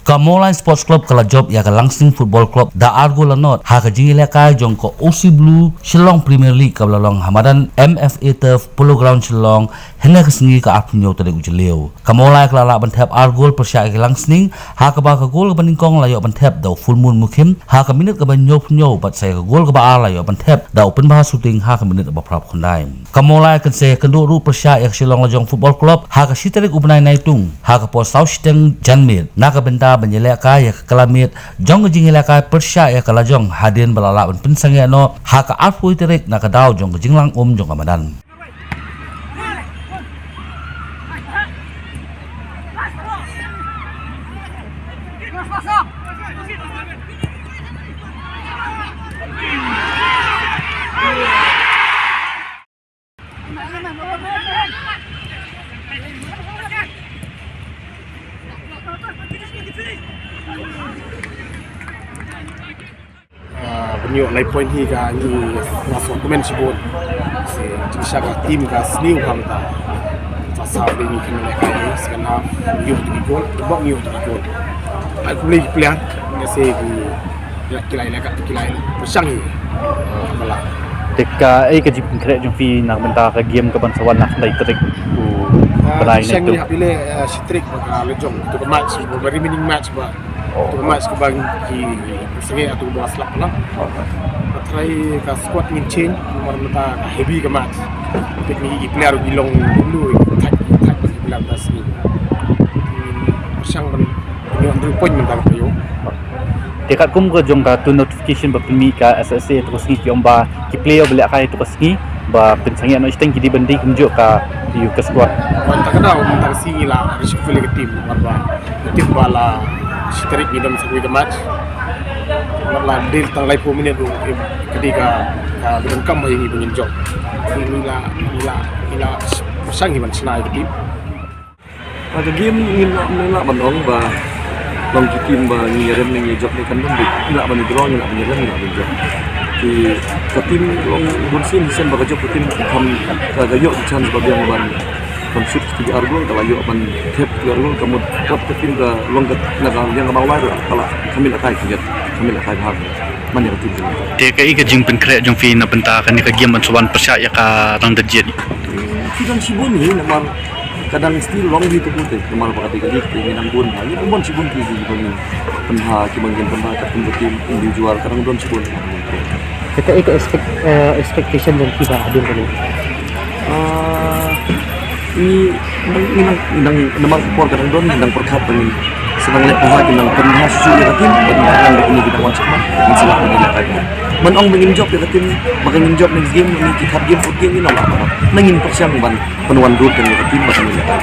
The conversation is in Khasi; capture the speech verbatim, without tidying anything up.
Ka Mawlai Sports Club ka la jop ïa ka Langsning Football Club da ar gol la nod ha ka jingïalehkai jong ka O C Blue Shillong Premier League kaba la long ha madan M F A Turf, Polo Ground Shillong, hynne ka sngi ka arphew hynñiew tarik u Jylliew. Ka Mawlai ka la lah ban thep ar gol pyrshah ïa ka Langsning, ha kaba ka gol kaba nyngkong la ïoh ban thep da u Fullmoon Mukhim ha ka minit kaba hynñiewphew hynñiew bad sa ïa ka gol kaba ar la ïoh ban thep da u Pynbha Shooting ha ka minit kaba phraphew khyndai. Ka Mawlai kan sa ïakynduh ruh pyrshah ïa ka Shillong Lajong Football Club ha ka shi tarik u bnai Naitung ha ka por saw shiteng janmiet na ka bynta ban ïalehkai ïa ka kylla miet jong ka jingïalehkai pyrshah ïa ka Lajong hadien ba la lah ban pynsangeh noh ha ka arphew tarik na ka daw jong ka jinglang um jong ka madan. Ah, ban ïoh lai point hi ka ngi nga sngewkmen shibun. Sa jingshisha ka team ka sniew ha mynta. Sa saw dei ngi kynmaw lehkai hi, second half ngi ïoh tang ki goal, bok ngi ïoh tang ki goal. Ai khublei ki player, nga sa ki, ki la ïaleh katto ki la pyrshang hi. Bala. Te kaei ka jingpynkhreh jong phi na ka bynta ka game kaban sa wan ha ka khyndai tarik u bnai Naitung? Pyrshang hi hapdeng, eh, shi tarik ba ka Lajong. Tu ka match, ba remaining match ba. Oh. Tu ka match kaba ngi pynsangeh, tu kaba slap palat. Oh. Nga tharai ka squad ngin change, namar mynta ka heavy ka match. Te ngi i player ki long kumno, i thait, i thait ki player ta sngi. Ngin pyrshang ban ïoh hynriew point mynta ka taïew. Te katkum ka jong ka tu notification ba pynmih ka S S A tu ka sngi ki ong ba ki player ba lehkai tu ka sngi ba pynsangeh noh shiteng ki dei ban dei kumjuh ka ïa ka squad. Wan ta ka daw mynta ka sngi la reshuffle ka team, namar ba ka team ba la shi tarik ngi don sa kawei ka match. Namar la dei tang laiphew minit ruh ka dei ka, ka donkam ba ïa ngi ba ngin jop. Ngi la, ngi la, ngi la pyrshang hi ban shna ïa ka team. Ha ka game ngin lah, ngin lah ban ong ba long ki team ba ngi ïarem ne ngi jop ne kan don beit. Ngi lah ban draw, ngi lah ban ïarem, ngi lah ban jop. Ki, ka team long bun sien, sien ba ka jop ka team kham ka, ka ïoh ki chance ba biang ban, ban shoot ki ar gol, ka la ïoh ban thep ki ar gol, ka mut kot ka team ka long ka, na ka liang ka Mawlai ruh ka la kham ïalehkai ki ïa, kham ïalehkai bha man ïa ka team jong ngi. Te kaei ka jingpynkhreh jong phi na bynta kane ka game ban sa wan pyrshah ïa ka Rangdajied? Ki don shibun hi namar ka dang still long way to go te, namar ba ka dei ka league te ngi dang bun bha, ngi dang bun shibun ki, ki, kiba ngin pynbha, kiba ngin pynbha katkum ka team individual, ka dang don shibun. Te kaei ka expect, eh, expectation jong phi ba hadien kane? Ah, ngi, ngi, ngi dang, ngi dang, namar ka por ka dang don, ngi dang pyrkhat ba ngin sa dang leh bha, ngi dang pynbha shuh shuh ïa ka team, ba ngin dang leh kumne, ngi dang wan shakmat, ngin sa lah ban leh bha. Ban ong ba ngin jop ïa ka team, ba ngin jop next game, ngi ki third game, fourth game, ngi dang lah bha. Nangin pyrshang ban pynwan dur ïa ka team ba kan leh bha.